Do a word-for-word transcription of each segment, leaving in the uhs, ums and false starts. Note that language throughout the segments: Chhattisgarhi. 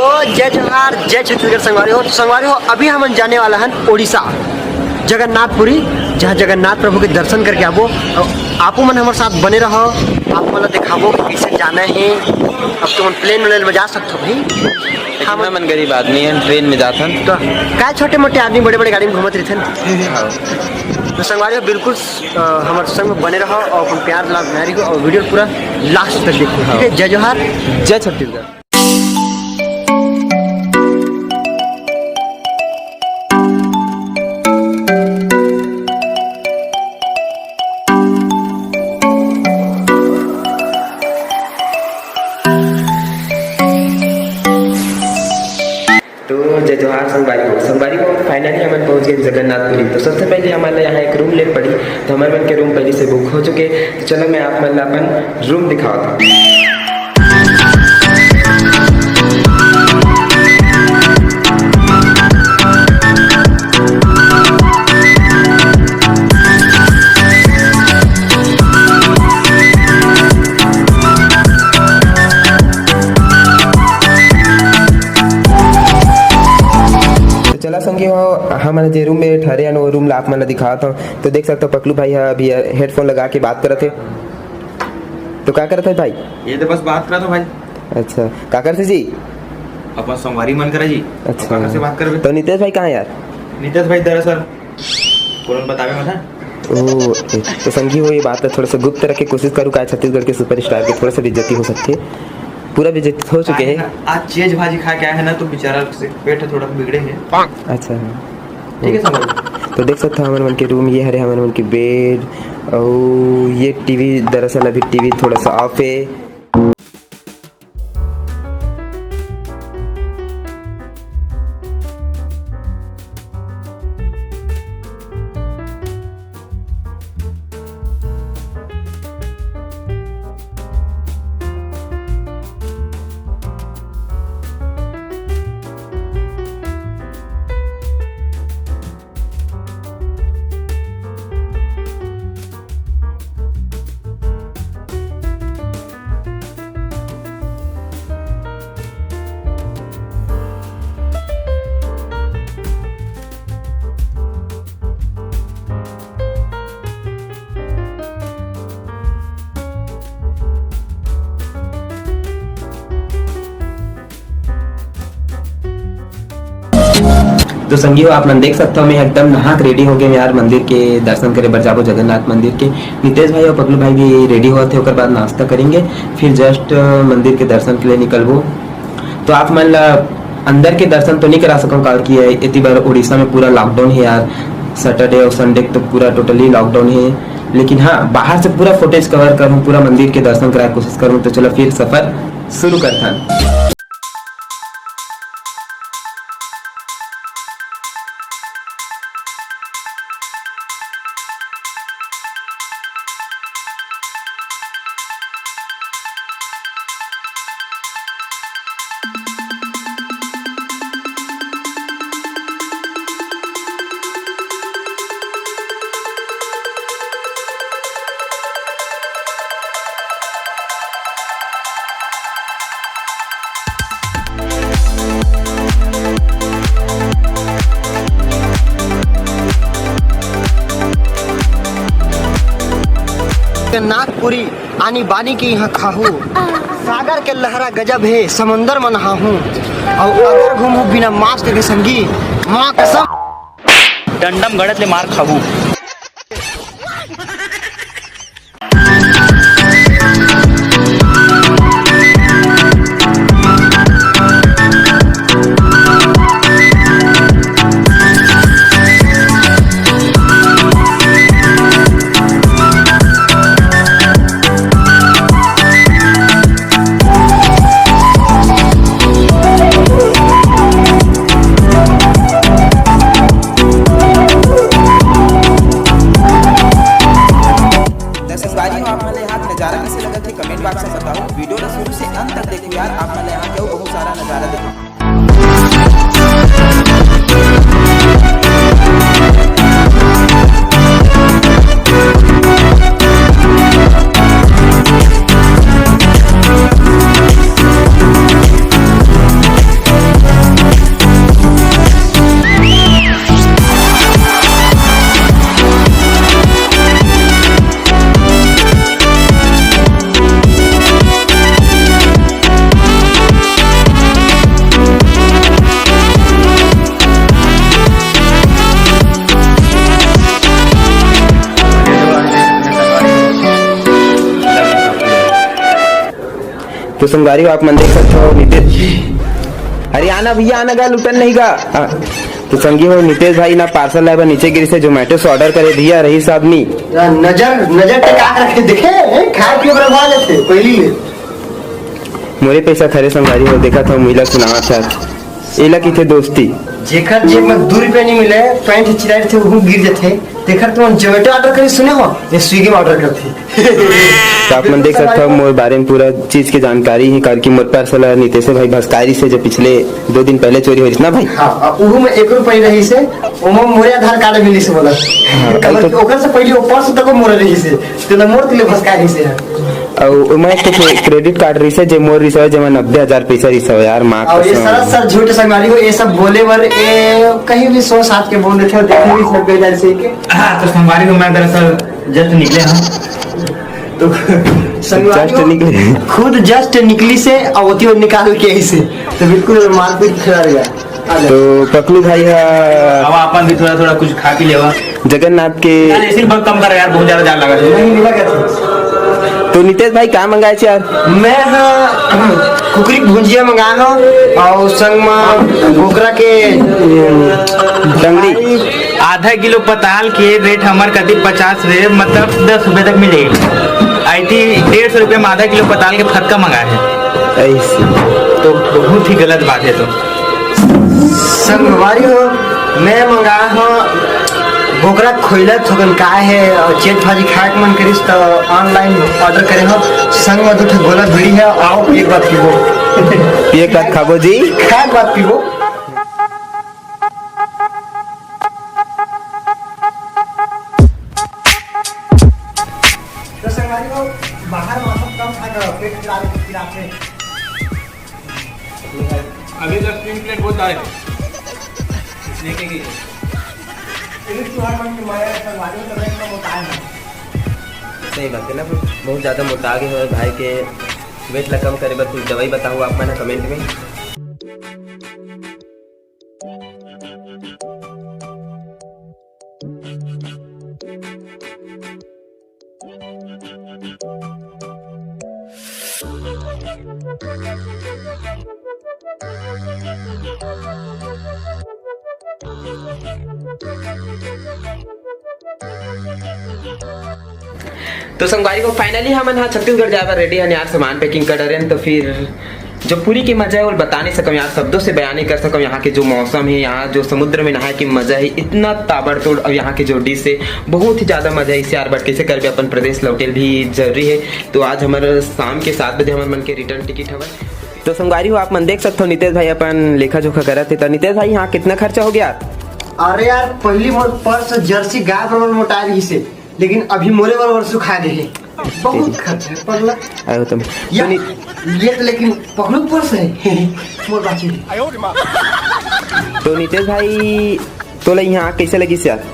तो जय जोहार, जय छत्तीसगढ़ संगवारी हो। तो संगवारी हो, अभी हमन जाने वाला हन ओडिशा, जगन्नाथपुरी, जहाँ जगन्नाथ प्रभु के दर्शन करके आबो। अउ आपो मन हमर साथ बने रहो, आप मन ला दिखाबो कि कैसे जाना है। अब तुमन plane व्लेन में जा सकथो भाई। लेकिन हमन गरीब आदमी हन, train में जाथन। तो का छोटे मोटे आदमी बड़े बड़े गाड़ी में घूमत रहिथन। तो संगवारी हो, बिल्कुल, अ, हमर संग बने रहो और अपन प्यार दुलार बनाए रखो और video पूरा last तक देखो। ठीक है, जय जोहार, जय छत्तीसगढ़। तो जय जोहार संगवारी हो। संगवारी हो, finally हमन पहुंच गए जगन्नाथपुरी। तो सबसे पहले हमन ला यहाँ एक room ले पड़ी, तो हमर मन के room पहले से book हो चुके। तो चलो मैं आप मन ला अपन room दिखावत हूँ। तो चला संगी हो, हमन जे room में ठहरे हन, वो room ला आप मन ला दिखावत हूँ। तो देख सकते हो, पकलू भाई ह अभी headphone लगा के बात करत हे। तो का करत हे भाई? ये तो बस बात करत हूँ भाई। अच्छा, का करत हे जी? अपन संगवारी मन करा जी। अच्छा। काकर से बात करबे? तो नितेश भाई कहाँ यार? नितेश भाई दरअसल कोनो ल बतावे मत, हाँ? ओ, ए, तो संगी हो, ये बात ला थोड़ा सा गुप्त रखे कोशिश करू, का छत्तीसगढ़ के superstar के थोड़ा सा बेइज्जती हो सकथे। पूरा बेइज्जती हो चुके हे। आज चेज भाजी खा के आए हैं ना, तो बेचारा से पेट थोड़ा बिगड़े हैं। अच्छा, हाँ। ठीक है, समझ। तो देख सकते हो, हमर मन के room ये हरे, हमर मन के bed, अउ ये TV, दरअसल अभी TV थोड़ा सा off है। तो संगी हो, आप मन देख सकते हो, मैं एकदम नहा के ready हो गए यार, मंदिर के दर्शन करे बर जाबो जगन्नाथ मंदिर के। नितेश भाई और पगलू भाई भी ready होत हे, ओकर बाद नाश्ता करेंगे, फिर just, अ, मंदिर के दर्शन के लिए निकलबो। तो आप मन ला अंदर के दर्शन तो नहीं करा सकूँ, काबर कि ये इतनी बार उड़ीसा में पूरा lockdown है यार, Saturday और Sunday तो पूरा totally lockdown है। लेकिन हाँ, बाहर से पूरा footage cover करूँ, पूरा मंदिर के दर्शन कराए कोशिश करूँ। तो चलो फिर सफर शुरू करथन। नागपुरी आनी बानी के यहाँ खाहू, सागर के लहरा गजब हे, समुंदर म नहाहू, अउ अगर घूमू बिना mask के संगी, माँ कसम। डंडम गड़त ले मार खाहू। दस बारी हो आप मन ला यहाँ के नजारा कैसे लगत हे, comment box में बताओ। Video ला शुरू से अंत तक देखो यार, आप मन ला यहाँ के अउ बहुत सारा नजारा देखो। तो संगवारी हो, आप मन देख सकते हो नितेश, अरे आना भैया, आना गा, लुटन नहीं गा। हाँ। तो संगी हो, नितेश भाई ना पार्सल लाए बर नीचे गिरिस हे, जोमेटो से ऑर्डर करे भैया, रहीस आदमी। नजर, नजर टिका के रखे, देखे, हैं? खाए पिए बर भाग जाथे, पहली ले। मोरे पैसा खरे संगवारी हो, देखा था, मुइला सुनावा था। एला किथे दोस्ती। जेकर जेब में दू रुपया नहीं मिले, पैंट चिराए रथे, वहू गिर जाथे। तेकर तुमन जोमेटो ऑर्डर करे सुने हो, ये स्विगी में ऑर्डर करथे। तो आप मन देख सकते हो, मोर बारे में पूरा चीज के जानकारी है, काबर कि मोर पर्स ला नितेश भाई भसकाय रिहिस हे, जो पिछले दो दिन पहले चोरी होइस ना भाई। हाँ, अब उहू में एक रुपया रहिस हे, ओमा मोरे आधार कार्ड मिलिस हे बोला। हाँ, काबर तो कि ओकर से पहले वो पर्स तक मोरे रहिस हे, तेला मोर तिले भसकाय रिहिस हे। अउ ओमा एक ठो क्रेडिट कार्ड रिहिस हे, जे मोर रिहिस हे, जेमा नब्बे हजार पैसा रिहिस हे यार, माँ और ये कसम। सरासर झूठ संगवारी हो, ये सब बोले बर ये कहीं भी सौ सात के बोल देथे, देखे भी सब बेजार से के। हाँ, तो संगवारी हो, मैं दरअसल जस्ट निकले हूँ। तो संगवारी जस्ट हो, निकले। खुद जस्ट निकलिस हे, अउ ओती वो निकाल के आइस हे, तो बिल्कुल मारपीट खिला रहेगा। तो पकलू भाई हा अब अपन भी थोड़ा थोड़ा कुछ खा पी लेवा। जगन्नाथ के यार, एसी बहुत कम कर यार, बहुत ज्यादा जान लगा है। नहीं, नहीं लगा था। तो नितेश भाई, का मंगाए छे यार? मैं, हाँ, कुकरी के भुंजिया मंगाए हूँ और संग में बोकरा के टंगड़ी। आधा किलो पताल के रेट हमर कति पचास रे, मतलब दस रुपए तक मिलेगी। आई थी डेढ़ सौ रुपए में आधा किलो पताल के फतका मंगाए हैं। ऐसे। तो बहुत ही गलत बात है। तो संगवारी हो, मैं मंगाए हूँ बोकरा खोइला थोकन काय है और चेत भाजी खाए के मन करिस तो ऑनलाइन ऑर्डर करे हो। संग में दू ठो गोला बीड़ी है, आओ एक बात पीबो। एक बात खाबो जी। खाए के बाद पीबो। तो संगवारी हो, बाहर मौसम कम खाना, पेट खराब है, खराब है। अभी तक तीन प्लेट बहुत डाले। इसलिए कि इस त्योहार मन के मजा है, संगवारी हो, तो मैं इतना मोटाए हूँ। सही बात है ना, बहुत ज्यादा मोटा गए हो भाई के। वेट ला कम करे बर कुछ दवाई बताओ आप मन कमेंट में। तो संगवारी हो, finally हमन हा छत्तीसगढ़ जाए बर ready हन यार, सामान packing कर डरेन। तो फिर जो पुरी के मजा है वो बता नहीं सकम यार, शब्दों से बयान नहीं कर सकम। यहाँ के जो मौसम है, यहाँ जो समुद्र में नहाए के मजा है, इतना ताबड़तोड़, और यहाँ के जो डिश है, बहुत ही ज्यादा मजा है। इसे यार, but कैसे करबे, अपन प्रदेश लौटेल भी जरूरी है। तो आज हमारा शाम के सात बजे हमारे मन के रिटर्न टिकट हवय। तो संगवारी हो, आप मन देख सकते हो, नितेश भाई अपन लेखा जोखा करत हे। तो नितेश भाई, यहाँ कितना खर्चा हो गया? अरे यार, पहली मोर पर्स जर्सी गाय बरोबर मोटा रही से, लेकिन अभी मोरे बरोबर सुखा गए है। बहुत खर्च है पड़ला। आयो तुम। या, तो नि- ये तो लेकिन पकड़ू पर्स है। मोर बाची। तो नितेश भाई, तोला यहाँ कैसे लगी यार?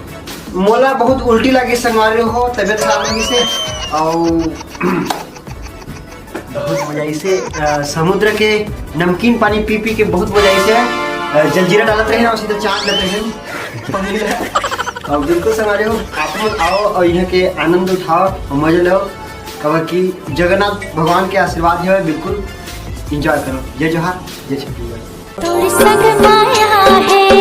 मोला बहुत उल्टी लगी संगवारी हो, तबीयत खराब लगी से। और बहुत मजा आइसे, अ, समुद्र के नमकीन पानी पी पी के बहुत मजा आइसे। अ, जलजीरा डालत रहे और सीधा चाट लेते हैं। और बिल्कुल संगवारी हो, आप लोग आओ और यहाँ के आनंद उठाओ और मजा लो, काबर कि जगन्नाथ भगवान के आशीर्वाद है, बिल्कुल एंजॉय करो। जय जोहार, जय छत्तीसगढ़। तोर संग माया है।